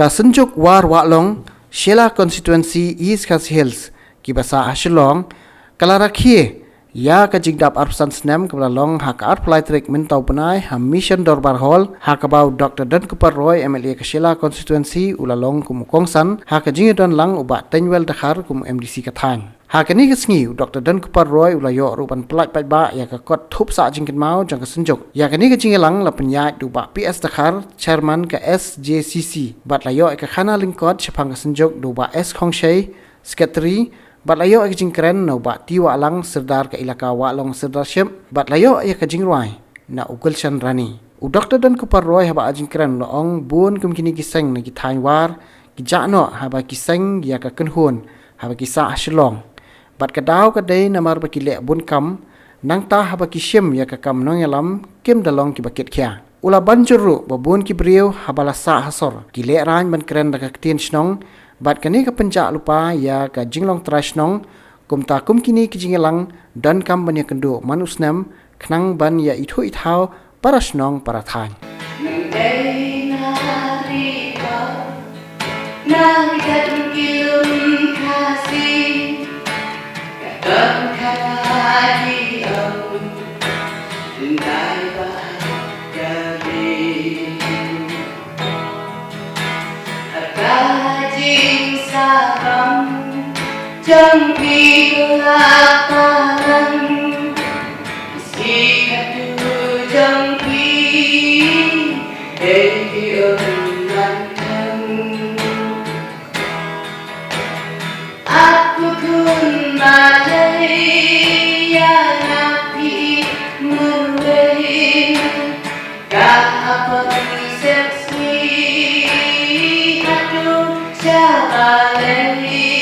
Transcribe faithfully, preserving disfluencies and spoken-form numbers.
Ka Synjuk War Wahlong, Shella Constituency, East Khasi Hills, kiba sah ha Shillong, ka la rakhe ïa ka jingdap arphew san snem kaba la long ha ka arphew lai tarik mynta u bnai ha Mission Dorbar Hall, ha kaba u Doctor Donkupar Roy, M L A ka Shella Constituency, u la long kum u kongsan, ha ka jingïadon lang u Bah Teiñwell Dkhar kum u M D C ka thaiñ. Ha kane ka sngi u Doctor Donkupar Roy u la ïoh ruh ban pyllait paidbah ïa ka kot thup sah jingkynmaw jong ka Synjuk. Ïa kane ka jingïalang la pynïaid da u Bah P S Dkhar, Chairman ka S J C C, bad la ïoh ïa ka khana lyngkot shaphang ka Synjuk da u Bah S Khongshei, Secretary, bad la ïoh ïa ka jingkren na u Bah T Wahlang, Sirdar ka Elaka Wahlong Sirdarship, bad la ïoh ïa ka jingrwai na u Gulshan Rani. U Doctor Donkupar Roy haba ai jingkren u la ong bun kum kine ki seng na ki thaiñ War ki jah noh haba ki seng ïa ka kynhun haba ki sah ha Shillong. Bad ka daw ka dei namar ba ki leh bun kam, nangta haba ki shim ïa ka kam nongïalam kim da long kiba kitkhia. U la ban jur ruh ba bun ki briew haba la sah ha sor ki lehraiñ ban kren da ka ktien shnong, bad kane ka pynjah lypa ïa ka jinglong trai shnong. Kumta kum kine ki jingïalang donkam ban ïakynduh man u snem khnang ban ïa ithuh ithaw para shnong para thaiñ. Nang dei na ri ba na ri kat ki lum Khasi, ka don ka na ri ong, dei ba ka ri. Ka jingsabam jong phi ko la palang, si ka tu jong phi, dei ki um man thang. Aku khun ba dei ïa na phi marwei, ka hapang sep sngi atu sha balei.